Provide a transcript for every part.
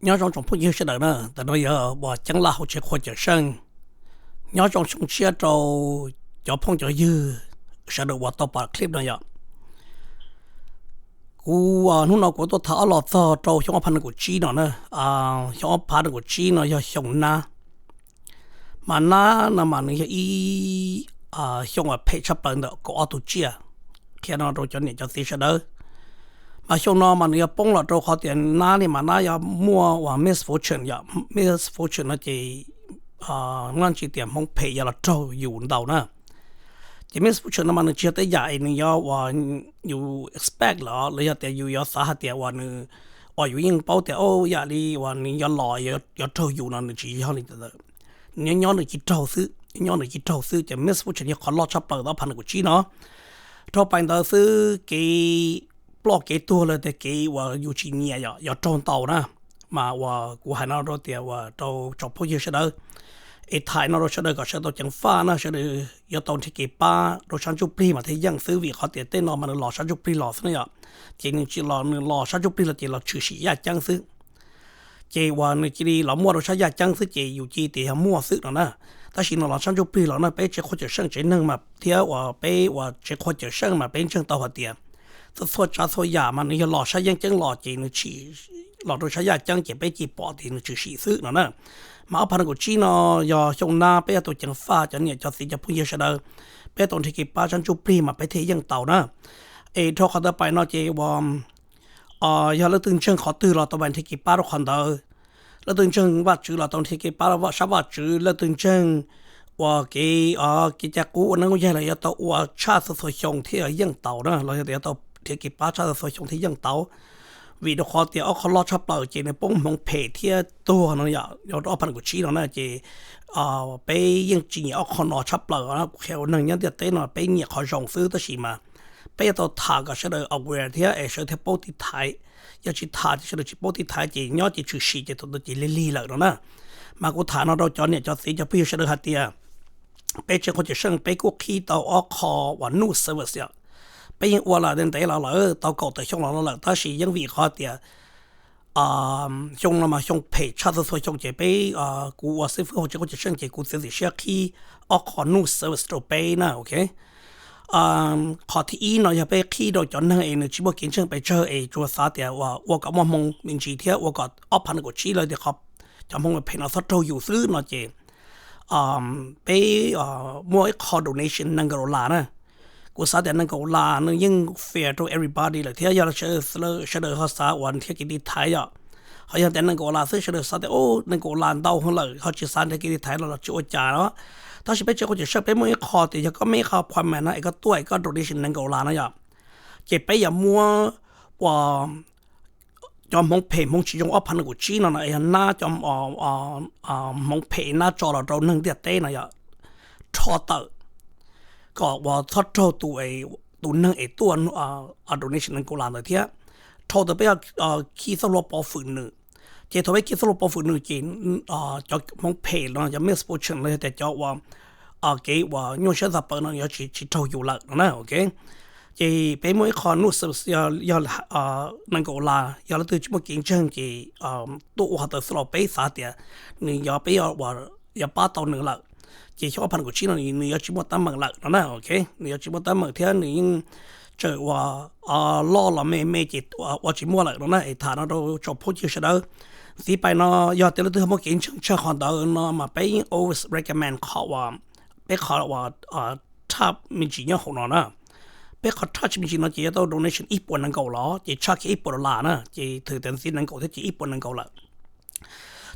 Nyob zoo tsoom phooj ywg sawv daws na, ntawm no yog uas Ceeb Laj hauv tsev qhua Cawm Seej. Nyob zoo xyoo tshiab rau cov phooj cov ywg sawv daws uas tau pom clip no yom. Kuv hnub no kuv tuaj tham ob los txog rau xyoo ob phav nees nkaum tsib no na. Xyoo ob phav nees nkaum tsib no yog xyoo nab. Mas nab no mas nws yog ib xyoo uas phem tshaj plaws ntawm kaum ob tug tsiaj. Qhia no rau cov niam cov txiv sawv daws. Mas xyoo no mas nws yog poob los rau qhov tias nab ne mas nab yog muaj uas misfortune yom. Misfortune no ces nqaj ntsis tias hmoov phem yog los raug yus ntau na. Ces misfortune no mas nws tsis yog tej yam es nws yog uas yus expect los los yog tias yus yuav xav hais tias uas nws, uas yus yeej paub tias o yam li uas nws yuav los yuav raug yus no, nws tsis yog li ntawd. Nws nyob nyob nws cia li raug xwb, nyob nyob nws cia li raug xwb. Ces misfortune yog qhov loj tshaj plaws tau ob phav nees nkaum tsib no. Raug pais ntawd xwb kev ploj kev tuag los tias kev uas yus tsis nyiam yom, yuav raug ntau na. Mas uas kuv hais no rau tias uas rau tsoom phooj ywg sawv daws, es tham no rau sawv daws kom sawv daws tau ceev faj na, sawv daws yuav tau nrhiav kev pab rau sab ntsuj plig mas thiaj yeej xwb, vim qhov tias tej no mas nws los sab ntsuj plig los xwb na yom. Ces nws tsis los, nws los sab ntsuj plig los ces los tshwm sim yaj ceeb xwb. Ces uas nws cia li los muaj rau sab yaj ceeb xwb ces yus cia li tias yog muaj xwb no na. Tab sis nws los sab ntsuj plig los na, peb tsev qhua Cawm Seej tsev neeg mas thiab uas peb uas tsev qhua Cawm Seej mas peb ntseeg tau hais tias txhua txhua tsav txhua yam mas nws yog los sab yeeb ceeb los ces nws tshwm los rau sab yaj ceeb ces peb cia li pom tias nws tshwm sim xwb no na. Mas ob phav nees nkaum tsib no yog xyoo nab, peb yuav tau ceev faj cov niam cov txiv cov phooj ywg sawv daws, peb tau nrhiav kev pab sab ntsuj plig mas peb thiaj yeej tau na. Es dhau qhov ntawd pais no ces uas yog leej twg ntseeg qhov twg los tau pais nrhiav kev pab rau qhov ntawd. Leej twg ntseeg Vajtswv los tau nrhiav kev pab rau sab Vajtswv, leej twg ntseeg uas kev, kev cai qub ua neeb ua yaig los yuav tau ua tshaj txhua txhua xyoo thiaj yeej tau na, los yog tias yuav tau nrhiav kev pab tshaj txhua txhua xyoo thiaj yeej tau. Vim rau qhov tias ob qho loj tshaj plaws ces nws poob hmoov phem thiab tuag no yom, rau ob phav nees nkaum tsib no na ces peb yeej tsis nyiam ob qho no tshaj plaws. Kuv qhia ua neeg nyob ntiaj teb no peb nyiam qhov zoo xwb, tab sis mas peb yuav tau tham kom sawv daws aware thiab es sawv daws thiaj paub tiv thaiv. Yog tsis tham ces sawv daws tsis paub tiv thaiv ces nyob ces tshwm sim ces thaum ntawd ces lig lig lawm no na. Mas kuv tham no rau cov niam cov txiv cov phooj ywg sawv daws hais tias peb tsev qhua Cawm Seej peb kuj qhib tau ob qho uas nuj service yom. Peb yeej ua los ntev los lawm, tau kaum tawm xyoo los no lawm, tab sis yeej vim qhov tias xyoo no mas xyoo phem tshaj txhua txhua xyoo ces peb, kuv ua xib fwb hauv tsev qhua Cawm Seej ces kuv txiav txim siab qhib ob qho nuj service rau peb na, ok. Qhov thib ib no yog peb qhib rau cov neeg es nws tsis muaj kev ntseeg pes tsawg es tsuas xav tias uas ua kom muaj hmoo me ntsis thiab ua kom ob phav nees nkaum tsib lawv tias qhov cov hmoo phem no txhob raug yus xwb no ces peb muaj ib qho donation nees nkaum dollar na. Kuv xav tias nees nkaum dollar nws yeej fair rau everybody lawm thiab yog sawv daws ho xav uas nrhiav kev tiv thaiv yom. Ho yog tias nees nkaum dollar xwb sawv daws xav tias nees nkaum dollar ntau heev lawm ho tsis xav nrhiav kev tiv thaiv los los tsis ua cas no. Tab sis peb tsev qhua Cawm Seej peb muaj ib qho tias yog koj muaj ib qho appointment no es koj tuaj es koj donation nees nkaum dollar no yom, ces peb yuav muab uas cov hmoov phem hmoov tsis zoo ob phav nees nkaum tsib no no es yog nab cov hmoov phem nab tso los rau neeg ntiaj teb no yom, rho tawm kom uas txhob raug tus, tus neeg es tuaj donation nees nkaum dollar ntawd thiab. Rho tawm peb khi txoj hlua pov fwm nws. Ces thaum peb khi txoj hlua pov fwm nws ces cov hmoov phem no cov misfortune los yog tias cov uas kev uas nyuaj siab txog plaws no yuav tsis raug yus lawm no na, ok. Ces peb muaj ib qho nuj service yog nees nkaum dollar, yog leej twg tsis muaj kev ntseeg ces tuaj ua qhov ntawd xwb los peb xav tias nws yog peb yuav pab tau nws lawm. Ces xyoo ob phav nees nkaum tsib no nws yuav tsis muaj teeb meem lawm no na, ok. Nws yuav tsis muaj teeb meem thiab nws yeej tseem uas loj los me me ces ua tsis muaj lawm no na. Es tham no rau tsoom phooj ywg sawv daws. Ntxiv pais no yog tias leej twg muaj kev ntseeg tshaj qhov ntawd no mas peb yeej always recommend qhov uas, peb qhov uas tshaj me ntsis nyob hauv no na. Peb qhov tshaj me ntsis no ces yuav tau donation ib puas nees nkaum los ces tshaj kiag ib puas dollar na, ces thwm tias ntxiv nees nkaum thiab ces ib puas nees nkaum lawm.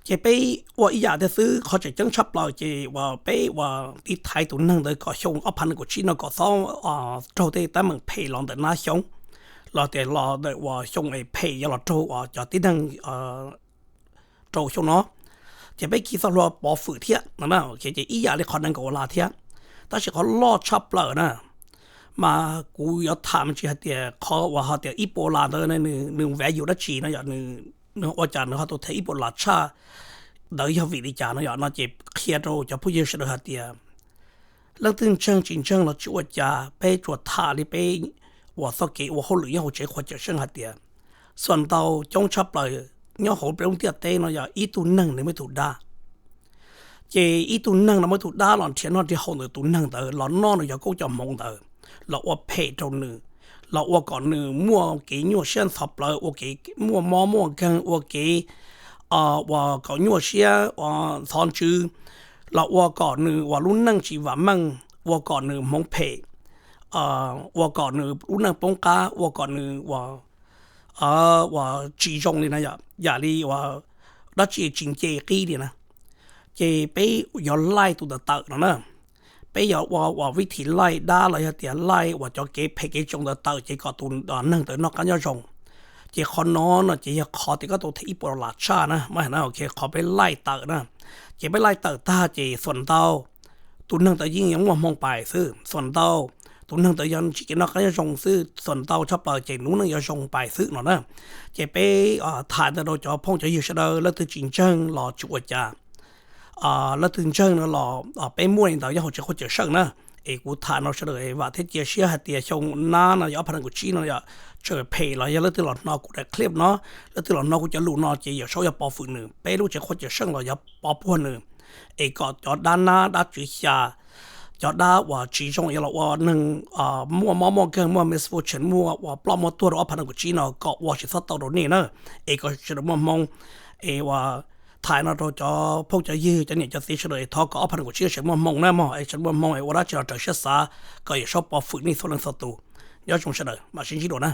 Ces peb ua ib yam thiab xwb, qhov tseem ceeb tshaj plaws ces uas peb uas tiv thaiv tus neeg ntawd kom xyoo ob phav nees nkaum tsib no kom txhob raug tej teeb meem phem los ntawm nab xyoo, los tias los ntawm uas xyoo es phem yuav los raug uas cov tib neeg rau xyoo no. Ces peb khi txoj hlua pov fwm thiab no na, ces ib yam li qhov nees nkaum dollar thiab. Tab sis qhov loj tshaj plaws na, mas kuv yuav tham me ntsis hais tias qhov uas ho tias ib puas dollar ntawd nws value dab tsi no yom, nws ua cas nws ho tau them ib puas dollar tshaj ntawd yog vim li cas no yom. No ces qhia rau cov phooj ywg sawv daws hais tias leej twg ntseeg tsis ntseeg los tsis ua cas, peb tsuas tham li peb uas txoj kev ua hauj lwm nyob hauv tsev qhua Cawm Seej hais tias xuas ntau coob tshaj plaws nyob hauv peb lub ntiaj teb no yog ib tug neeg nws muaj ib tug dab. Ces ib tug neeg no muaj ib tug dab los nrhiav noj nrhiav haus ntawm tus neeg ntawd los noj nws cov koob cov hmoov ntawd, los ua phem rau nws, los ua kom nws muaj kev nyuaj siab ntxhov plawv, ua kev muaj mob muaj nkeeg, ua kev uas kom nyuaj siab ntxhov ntsws, los ua kom nws uas lub neej tsis vam meej, ua kom nws hmoov phem, ua kom nws lub neej poob qab, ua kom nws uas uas tsis zoo li na, yam li uas dab tsi tsis nce qib li na. Ces peb yuav laij tus ntawd tawm no na. Peb yuav ua uas vib thim laij dab los yog tias laij uas cov kev phem kev txoov ntawd tawm ces kom tus neeg ntawd noj qab nyob zoo. Ces qhov no no ces yog qhov tias koj tau them ib puas dollar tshaj na, muab hais na, ok, qhov peb laij tawm na. Ces peb laij tawm tag ces xuas ntau tus neeg ntawd yeej yuav muaj hmoo pais xwb, xuas ntau tus neeg ntawd yog tsis kev noj qab nyob zoo xwb, xuas ntau tshaj plaws ces lub neej yuav zoo pais xwb no na. Ces peb tham ntawd rau cov phooj cov ywg sawv daws, leej twg tsis ntseeg los tsis ua cas, leej twg ntseeg no los peb muaj li ntawd nyob hauv tsev qhuab cawm seej na. Es kuv tham no sawv daws vam thiab cia siab hais tias xyoo nab no yog ob phav nees nkaum tsib no yog tseem phem los yog leej twg los hnov kuv daim clip no, leej twg los hnov kuv cov lus no ces yawm saub yuav pov fwm nws, peb lub tsev qhuab cawm seej los yuav pov puag nws, es kom cov dab nab dab tswv xya, cov dab uas tsis zoo yuav los ua neeg muaj mob muaj nkeeg, muaj misfortune, muaj uas ploj muaj tuag rau ob phav nees nkaum tsib no kom ua tsis txhob tau rau nej na. Es kom sawv daws muaj hmoo, es uas tham no rau cov phooj cov ywg cov niam cov txiv sawv daws es thov kom ob phav nees nkaum tsib sawv daws muaj hmoo na mog, es sawv daws muaj hmoo es ua dab tsi los raws siab xav kom yawm saub pov fwm nej txhua leej txhua tus. Nyob zoo sawv daws, mam sib ntsib dua na.